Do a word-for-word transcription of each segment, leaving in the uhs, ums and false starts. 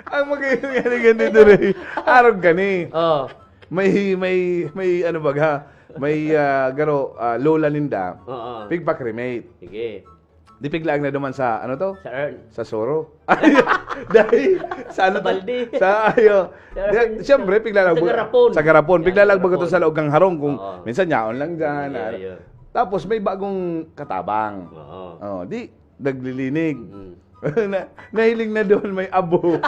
Ang magiging ganito, Ray. Arog gani. Oh. May, may, may ano baga, may ah, garo, ah, lola ninda. Oo. Pigpa-cremate. Sige. Di piglaag na duman sa, ano to? Sa urn. Sa soro. Dahil, sa ano to? Balde. Sa, ayo. Sa Di, urn. Siyempre, piglalag Sa mo. garapon. Sa garapon. Yan, Piglalag mo garapon. Sa laog kang harong kung Oo. minsan yaon lang dyan. Iya, ah, iya. Tapos may bagong katabang. Oo. Oh, di, naglilinig. Mm. na, nahiling na doon may abo.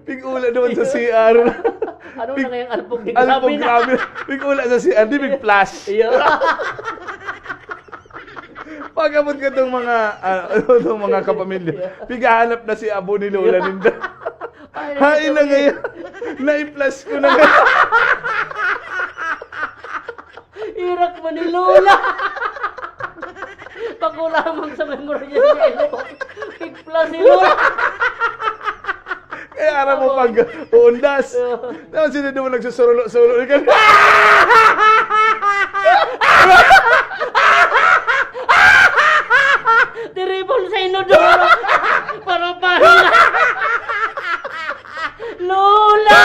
Pig-ula doon sa C R. Ano na ngayang alpog ni Alpog, grabe na? Grabe. Pig-ula sa C R, di big flash. Iyo. Pag-abot ka itong mga, ah, itong mga kapamilya, pighahanap na si abo ni Lola ninda. Ay, Hain na sorry. ngayon. Na-flash ko na ngayon. Irak mo ni Lola. Pag lamang sa memorya niya, ilo. Pigpla si Lola. Kaya aram mo pag uundas. Oo. Tapos sino naman nagsusurulo-surulo ka? Tiribol sa inodoro. Para paano na? Lola!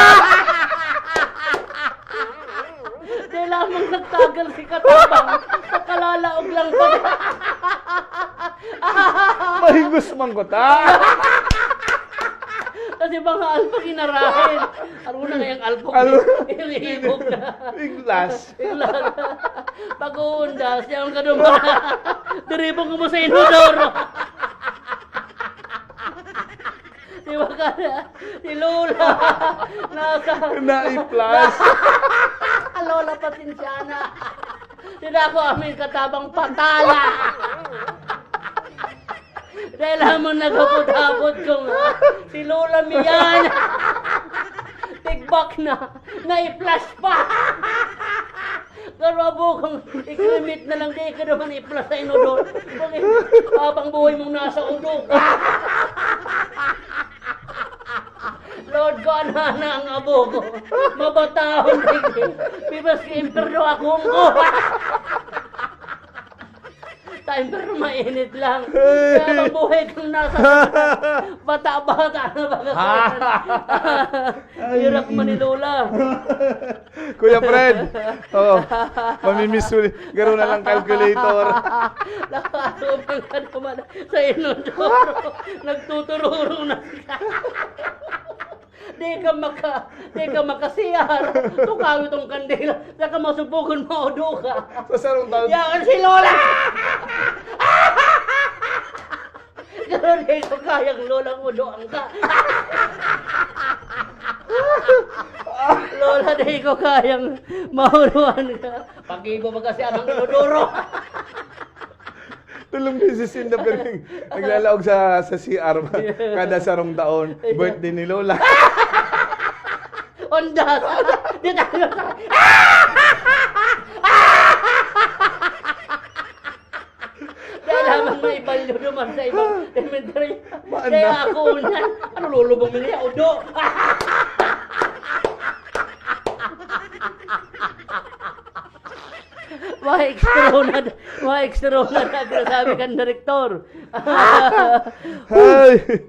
Di lamang nagtagal si Katabang. Pakalalaog lang pag... Mahigos man ko ta. Kasi mga alpag inarahin. Ano na ngayang alpag? Ano? Iniibog na. Big flash. Bigla na. Pag-uundas, yan ka naman. Diribong mo sa inodoro. Di ba ka na? Si Lola. Nasa... Na-flash. Lola, pasensya na. Tinako amin Katabang patala. Dahil lamang naghapot-hapot ko nga, si Lola Mian, tigbak na, na-flash pa. Pero abo kong i-cremate na lang, di ka naman i-flash sa inodoro. Bakit? Habang buhay mong nasa udo ka. Lord ko, anana ang abo ko. Mabatahon, di. Bibas ka imperno akong ko. Time pero mainit lang. Kaya mabuhay kang nasa bata-bata na baga. Hirap man ni Lola. Kuya Fred, oh, mamimiss mo ni. Garo na lang calculator. Nakatubang ka naman sa inodoro. Nagtutururo na siya. Di ka maka, di ka maka-C R. Tukaw itong kandila. Saka masubugon mo, udo ka. Sa sarong taon. Yan si Lola! Pero di ko kayang Lola, udoan ka. Lola, di ko kayang mauruan ka. Pag-ibo mo kasi anong inodoro. Tulong ni si Sinda Piring. Naglalaog sa, sa C R kada sarong taon. Birthday ni Lola. Ondas! Di tayo sa... Kaya naman may balyo naman sa ibang cemetery. Maan Kaya na. Ako unan. Ano lulubong mo niya? Udo! Mga extra na, mga extra na, sabi kan direktor. Ay!